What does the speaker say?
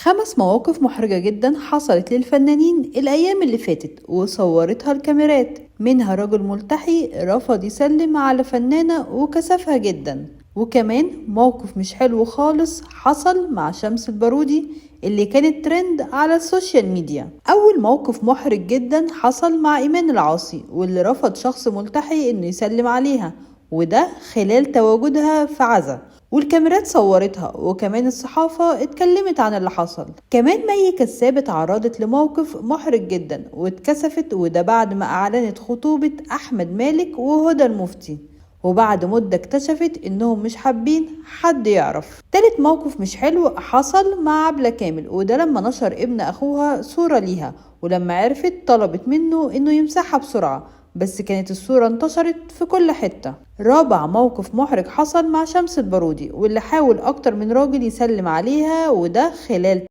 5 مواقف محرجة جدا حصلت للفنانين الأيام اللي فاتت وصورتها الكاميرات، منها رجل ملتحي رفض يسلم على فنانة وكسفها جدا، وكمان موقف مش حلو خالص حصل مع شمس البارودي اللي كانت ترند على ال social media. أول موقف محرج جدا حصل مع إيمان العاصي واللي رفض شخص ملتحي إنه يسلم عليها، وده خلال تواجدها في عزا والكاميرات صورتها، وكمان الصحافة اتكلمت عن اللي حصل. كمان مي كساب اتعرضت لموقف محرج جدا واتكسفت، وده بعد ما أعلنت خطوبة أحمد مالك وهدى المفتي، وبعد مدة اكتشفت انهم مش حابين حد يعرف. تالت موقف مش حلو حصل مع عبلة كامل، وده لما نشر ابن اخوها صورة ليها، ولما عرفت طلبت منه انه يمسحها بسرعة، بس كانت الصورة انتشرت في كل حتة. رابع موقف محرج حصل مع شمس البارودي واللي حاول اكتر من راجل يسلم عليها، وده خلال